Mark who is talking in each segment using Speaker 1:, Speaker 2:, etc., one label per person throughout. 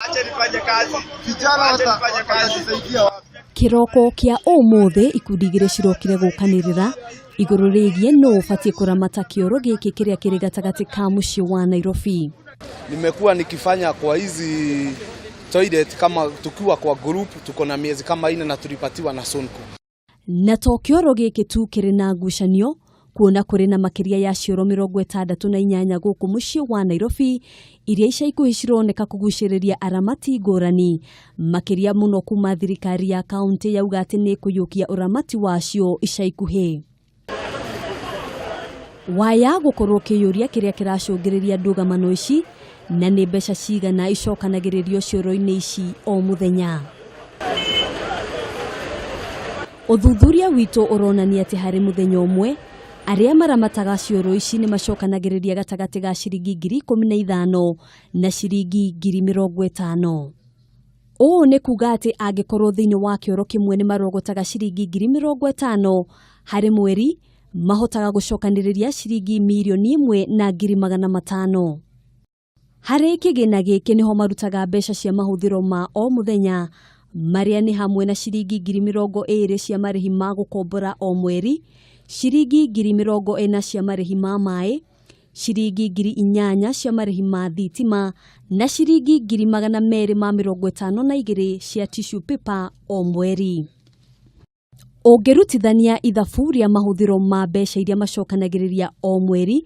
Speaker 1: Acha nifanye kazi.
Speaker 2: Vijana
Speaker 1: Acha nifanye kazi.
Speaker 2: watatusaidia wapi?
Speaker 3: Kĩroko kĩa ũmũthĩ ikundi igĩrĩ cirokire gũkanĩrĩra igũrũ rĩgiĩ nũ ũbatiĩ kũramata kĩoro gĩkĩ kĩrĩa kĩrĩ gatagatĩ ka mũciĩ wa Nairobi.
Speaker 4: Nimekuwa nikifanya kwa hizi toilet kama tukiwa kwa group, tuko na miezi kama 4 na tulipatiwa na Sonko.
Speaker 3: Na to kĩoro gĩkĩ tu kĩrĩ na ngucanio, kuona kũrĩ na makĩria ya cioro 68 gũkũ mũciĩ wa Nairobi iria ica ikuhĩ cironeka kũgucĩrĩria aramati ngũrani, makĩria mũno kuma thirikari ya kaunti yauga atĩ nĩ ĩkũiyũkia ũramati wacio ica ikuhĩ. Waya gũkorwo ũkĩyũria kĩrĩa kĩracũngĩrĩria ndũgamano ici na nĩ mbeca cigana icokanagĩrĩrio cioro-inĩ ici o mũthenya. Ũthuthuria witũ ũronania atĩ harĩ mũthenya ũmwe arĩa maramataga cioro ici nĩ macokanagĩrĩria gatagatĩ ga ciringi 15,000 na ciringi 50,000. Ũũ nĩ kuga atĩ angĩkorwo thĩinĩ wa kĩoro kĩmwe nĩ marogotaga ciringi 50,000 harĩ mweri, mahotaga gũcokanĩrĩria ciringi 1,500,000. Harĩ kĩgĩna gĩkĩ nĩho marutaga mbeca cia mahũthĩro ma o mũthenya marĩa nĩ hamwe na ciringi 20,000 cia marĩhi ma gũkombora o mweri, ciringi 40,000 cia marĩhi ma maĩ, ciringi 8,000 cia marĩhi ma thitima na ciringi 252,000 cia tissue paper o mweri. Ũngĩrutithania ithabu rĩa mahũthĩro ma mbeca iria macokanagĩrĩria o mweri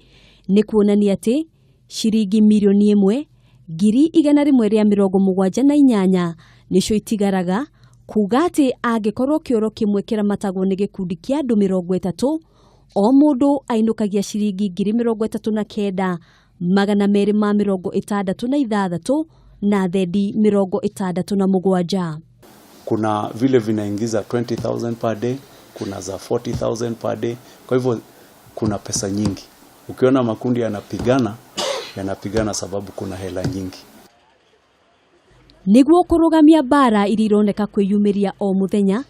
Speaker 3: nĩ kuonania atĩ ciringi 1,178,000 nĩcio itigaraga, kuga atĩ angĩkorwo kĩoro kĩmwe kĩramatagwo nĩ gĩkundi kĩa andũ 30, o mũndũ ainũkagia ciringi 39,266 na thendi 67.
Speaker 5: Kuna vile vinaingiza 20,000 per day, kuna za 40,000 per day. Kwa hivyo kuna pesa nyingi. Ukiona makundi yanapigana, yanapigana sababu kuna hela nyingi.
Speaker 3: Nĩguo kũrũgamia mbara iria ironeka kwĩyumĩria o mũthenya,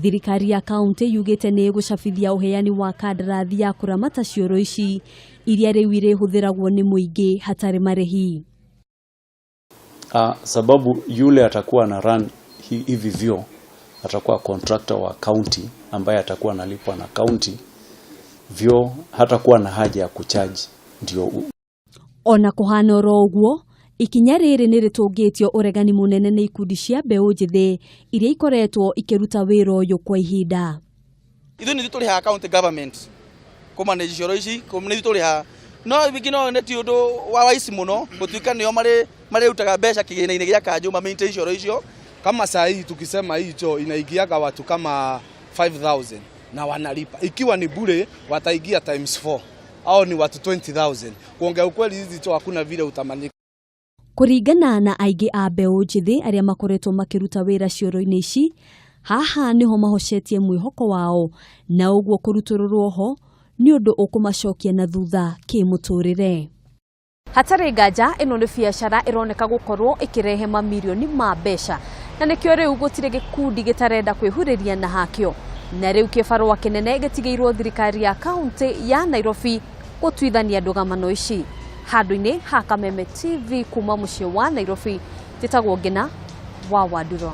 Speaker 3: thirikari ya kaunti yugĩte nĩ ĩgũcabithia ũheani wa kandarathi ya kũramata cioro ici iria rĩu irĩhũthĩragwo nĩ mũingĩ hatarĩ marĩhi.
Speaker 5: Sababu yule atakuwa na run hivi vyoo atakuwa contractor wa county ambaye atakuwa analipwa na county, vyoo hatakuwa na haja ya kucharge ndio
Speaker 3: Ona kũhana oro ũguo, ikinya rĩrĩ nĩ rĩtũngĩtio ũregani mũnene nĩ ikundi cia mbeũ njĩthĩ iria ikoretwo ikĩruta wĩra ũyũ kwa ihinda.
Speaker 6: Ithuĩ nĩ ithuĩ tũrĩhaga county government kũ manage cioro ici, nĩ ithuĩ tũrĩhaga. No wingĩ no nĩ ti ũndũ wa waici mũno gũtuĩka nĩo marĩrutaga mbeca kĩgĩna-inĩ gĩa kanjũ ma maintain cioro icio.
Speaker 4: Kama saa hii tukisema hii choo inaingiaga watu kama 5,000 na wanalipa. Ikiwa ni bure wataingia times 4 au ni watu 20,000. Kuongea ukweli hizi choo hakuna vile utamanika.
Speaker 3: Kũringana na aingĩ a mbeũ njĩthĩ arĩa makoretwo makĩruta wĩra cioro-inĩ ici, haha nĩho mahocetie mwĩhoko wao na ũguo kũrutũrũrwo ho nĩ ũndũ ũkũmacokia na thutha kĩmũtũrĩre. Hatarĩ nganja ĩno nĩ biacara ĩroneka gũkorwo ĩkĩrehe mamirioni ma mbeca na nĩkĩo rĩu gũtirĩ gĩkundi gĩtarenda kwĩhurĩria na hakĩo, na rĩu kĩbarũa kĩnene gĩtigĩirwo thirikari ya kaunti ya Nairobi gũtuithania ndũgamano ici. Handũ-inĩ ha Kameme TV kuma mũciĩ wa Nairobi, njĩtagwo Ngina wa Wanduro.